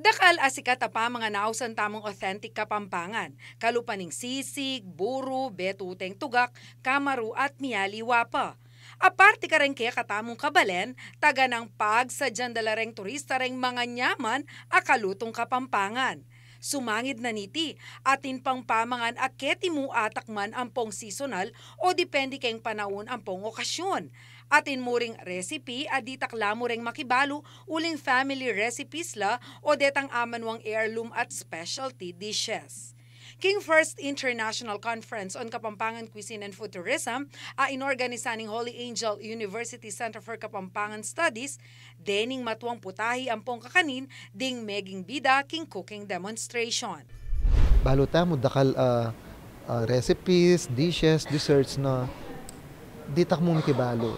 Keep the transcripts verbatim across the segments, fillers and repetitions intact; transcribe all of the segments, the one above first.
Dakal a sikat a pamangan a ausan tamung authentic Kapampangan, kalupa ning sisig, buru, betuteng tugak, kamaru at mialiwa pa. Aparte kareng kekatamung kabalen, taganang pagsadyan da la reng turista reng manganyaman a kalutung Kapampangan. Sumangid na niti, atin pang pamangan a keti mu atakman ampong seasonal o depende keng panaun ampong okasyun. Atin mu ring recipe a ditak la mu reng makibalu uling family recipes la o detang amanuang heirloom at specialty dishes. King First International Conference on Kapampangan Cuisine and Food Tourism a inorganisa ning Holy Angel University Center for Kapampangan Studies, dening matuang putahe ampong kakanin ding meging bida king cooking demonstration. Balu tamu dakal, ah, ah, recipes, dishes, desserts na ditak mu mikibalu.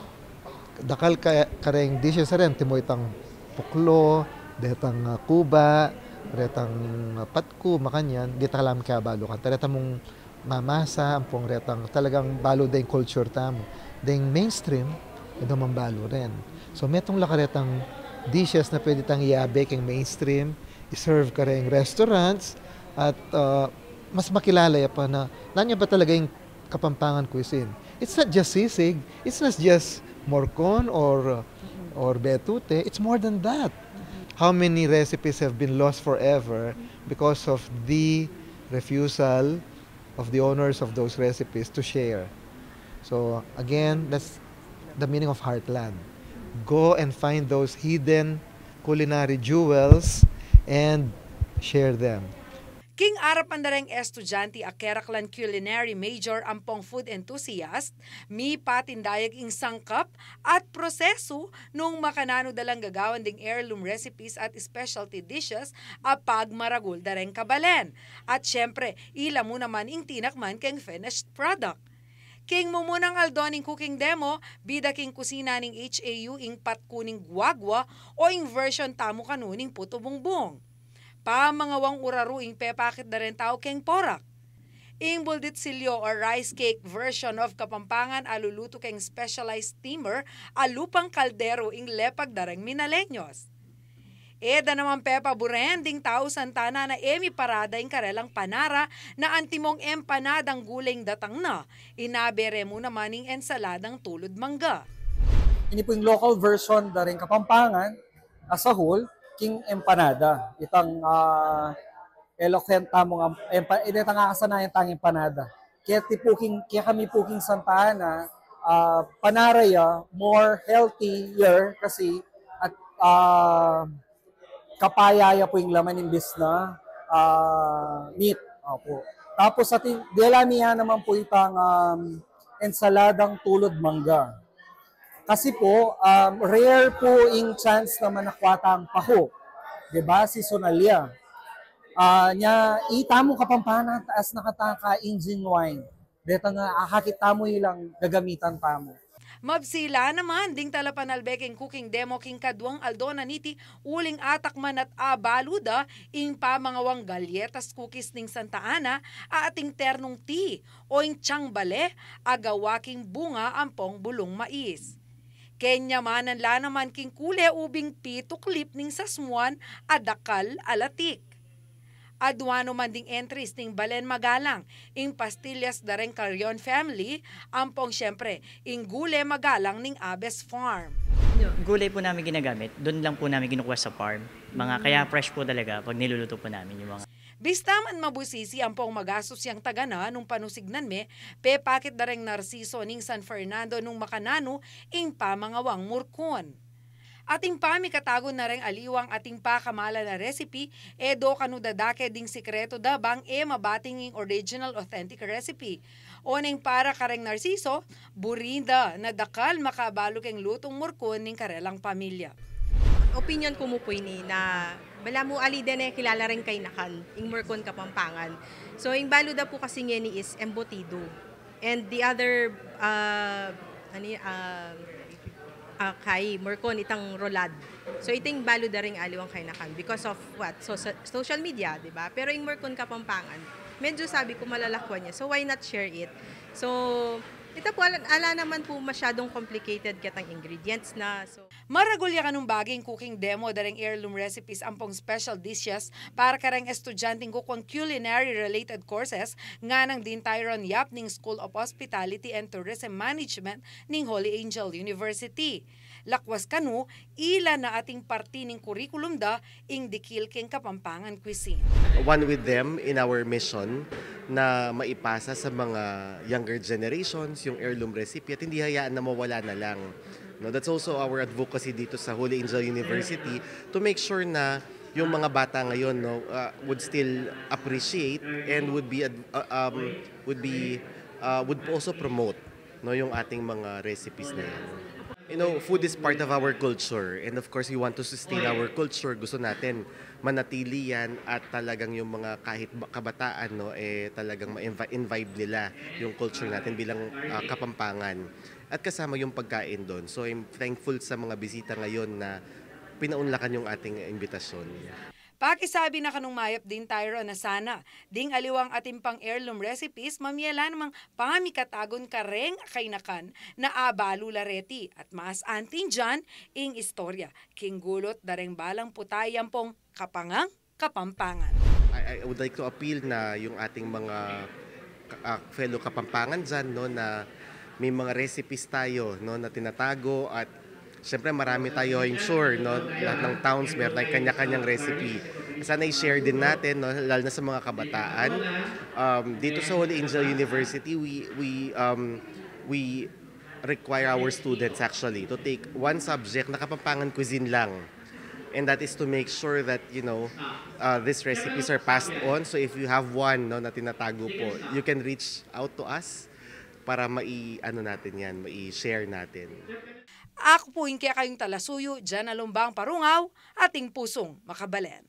Dakal ka, kareng dishes a ren, antimo itang puklo, detang, ah, kuba, retang, ah, patku, makanyan, ditak la mikibalu kanita. Reta mung mamasa, ampong retang talagang balu deng culture tamu. Deng mainstream, e da man balu ren. So, metung la karetang dishes na pwede tang iabe keng mainstream, i-serve kareng restaurants, at, ah, mas makilala ya pa na, nanu ya ba talaga ing Kapampangan cuisine. It's not just sisig, it's not just morcon or, uh, or betute, it's more than that. How many recipes have been lost forever because of the refusal of the owners of those recipes to share? So again, that's the meaning of Heartland. Go and find those hidden culinary jewels and share them. King arapan da reng estudyante a keraklan culinary major ampong food enthusiast, mipatindayag ing sangkap at prosesu nung makananu da lang gagawan ding heirloom recipes at specialty dishes a pagmaragul da reng kabalen. At syempre, ila mu naman ing tinakman keng finished product. King mumunang aldo ning cooking demo, bida king kusina ning H A U ing patku ning guagua o ing version tamu kanu ning putu bungbung. Pamangawang uraru ing pepakit da reng tau keng porak. Ing bulditsilyo o rice cake version of Kapampangan a lulutu keng specialized steamer a lupang kaldero ing lepag da reng Minaleños. E da naman pepaburen ding tau Santa Ana na e miparada ing karelang panara na antimong empanadang gule ing datang na, inabe re mu naman ing ensaladang tulud mangga. Ini pu ing local version da ring Kapampangan as a whole, king empanada. Itang, ah, eloquent tamung am-, empa-, ini itang akasanayan tang empanada. Keti pu king, kekami pu king Santa Ana, ah, panara ya, more healthier kasi at, ah, kapaya ya pu ing laman imbis na, ah, meat. Opo. Tapos atin, dela mi ya naman pu itang, um, ensaladang tulud mangga. Kasi po, um, rare po ing chance na manakwa tang paho. Diba? Seasonal ya. Ah, nya, itamu Kapampangan, taas na katang ka-engine wine. Deta nga, ah, akakit tamu ilang gagamitan tamu. Mabsi la naman ding talapanalbe king cooking demo king kaduang aldo na niti uling atakman at abalu da ing pamangawang galyetas cookies ning Santa Ana a ating ternung tea o ing chang bale a gawa king bunga ampong bulung mais. Kenyamanan la naman king kule ubing pituklip ning sasmuan a dakal a latik. Adwa naman ding entries ning balen magalang, ing pastillas da reng Carrion family, ampong siyempre, ing gule magalang ning Abes Farm. Gulay po namin ginagamit, doon lang po namin kinukuha sa farm. Mga, kaya fresh po talaga pag niluluto po namin yung mga Bista man mabusisi ampong magastus yang tagana nung panusignan me, pepakit da reng Narciso ning San Fernando nung makananu ing pamangawang murkun. Ating pamikatagun na reng aliwang ating pakamalan a recipe, e do kanu dadake ding sikretu da bang e mabating ing original authentic recipe. Oneng para kareng Narciso, burin da na dakal makabalu keng lutung murkun ning karelang pamilya. Opinyon ku mu pu ini na balamu ali dene kilala reng kainakan, ing murkun Kapampangan. So, ing balu da pu kasi ngeni is embutido. And the other, ah, ano y-, ah, ah, kay murkun, itang rolad. So, iting balu da reng aliwang kainakan because of what? So, so-, social media, di ba? Pero ing murkun Kapampangan, medyo sabi ku malalakwan ya. So, why not share it? So, Ita pu, ala, ala naman pu masyadong complicated ketang ingredients na. So, Maragul ya kanung bage ing cooking demo da reng heirloom recipes ampong special dishes para kareng estudyanteng kukuang culinary related courses nganang Dean Tyron Yap ning School of Hospitality and Tourism Management ning Holy Angel University. Lakwas kanu, ila na ating parti ning curriculum da ing dikil keng Kapampangan cuisine. One with them in our mission na maipasa sa mga younger generations yung heirloom recipe at hindi hayaan na mawala na lang. No, that's also our advocacy dito sa Holy Angel University to make sure na yung mga bata ngayon, no, uh, would still appreciate and would be ad- uh, um, would be uh, would also promote, no, yung ating mga recipes na yan. You know, food is part of our culture, and of course we want to sustain our culture. Gusto natin manatili yan at talagang yung mga kahit ba- kabataan, no, eh, talagang ma-imbi- imbibe nila yung culture natin bilang ah, Kapampangan. At kasama yung pagkain doon. So I'm thankful sa mga bisita ngayon na pinaunlakan yung ating imbitasyon. Pakisabi na kanung Mayap Dean Tyron na sana ding aliwang atin pang heirloom recipes mamye la namang pamikatagun kareng kainakan na abalu la reti at mas anting dian ing istorya king gulut da reng balang putay ampong kapangang Kapampangan. I, I would like to appeal na yung ating mga ka- ah, fellow Kapampangan dyan, no, na may mga recipes tayo, no, na tinatago at syempre marami tayo, I'm sure, no, lahat ng towns meron tayong kanya-kanyang recipe. Sana i-share din natin, no, lalo na sa mga kabataan. Um, dito sa Holy Angel University, we we um, we require our students actually to take one subject na Kapampangan cuisine lang. And that is to make sure that, you know, uh, these recipes are passed on. So if you have one, no, na tinatago po, you can reach out to us para mai ano natin yan, mai-share natin. Aku pu ing kekayung talasuyu, Jana Lumbang Parungaw, ating pusung makabalen.